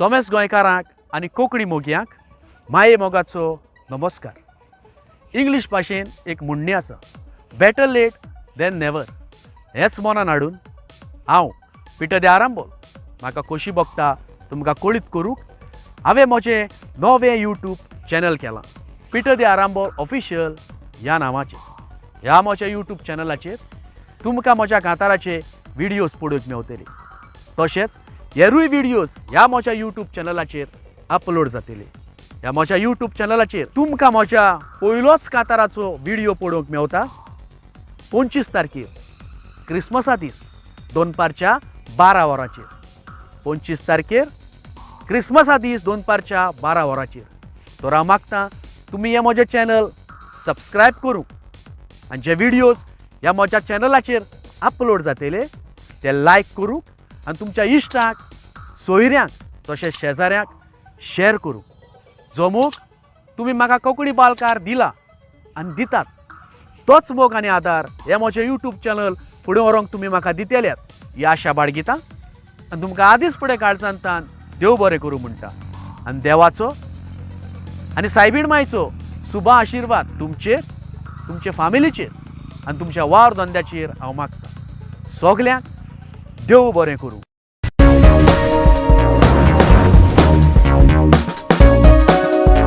Soames गोंयकारांक आनी कोंकणी मोगयांक माये मोगाचो नमस्कार. इंग्लीश भाशेन एक म्हणणी आसा, बेटर लेट दॅन नेवर. हेंच मनान हाडून हांव पिटर दे आरांबोल, म्हाका खोशी भोगता तुमकां कळीत करूंक हांवें म्हजें नवें यूट्यूब चॅनल केलां, पिटर दे आरांबोल ऑफिशियल ह्या नांवाचें. ह्या म्हज्या यूट्यूब चॅनलाचेर तुमकां म्हज्या कांताराचे व्हिडियोज पळोवंक मेवतले. तशेंच हेरूय व्हिडियोज ह्या म्हज्या यूट्यूब चॅनलाचेर अपलोड जातले. ह्या म्हज्या यूट्यूब चॅनलाचेर तुमकां म्हज्या पयलोच कांताराचो व्हिडियो पळोवंक मेवता 25 तारखेर, क्रिसमसा दीस, दनपारच्या 12 वरांचेर. 25 तारखेर, क्रिसमसा दीस, दनपारच्या 12 वरांचेर. तर हांव मागता, तुमी हें म्हजें चॅनल सबस्क्रायब करूंक आनी जे व्हिडियोज ह्या म्हज्या चॅनलाचेर अपलोड जातले ते लायक करूंक आनी तुमच्या इश्टांक, सोयऱ्यांक तशेंच शेजाऱ्यांक शेअर करूंक. जो मोग तुमी म्हाका कोंकणी बालकार दिला आनी दितात, तोच मोग आनी आदार हे म्हजें यूट्यूब चॅनल फुडें व्हरूंक तुमी म्हाका दितल्यात ही आशा बाळगिता आनी तुमकां आदींच फुडें काळजांतान देव बरें करूं म्हणटा. आनी देवाचो आनी सायबीण मायचो सुबा आशिर्वाद तुमचेर, तुमचे फामिलीचेर आनी तुमच्या वावर धंद्याचेर हांव मागता. सगल्यांक देव बरें करूं.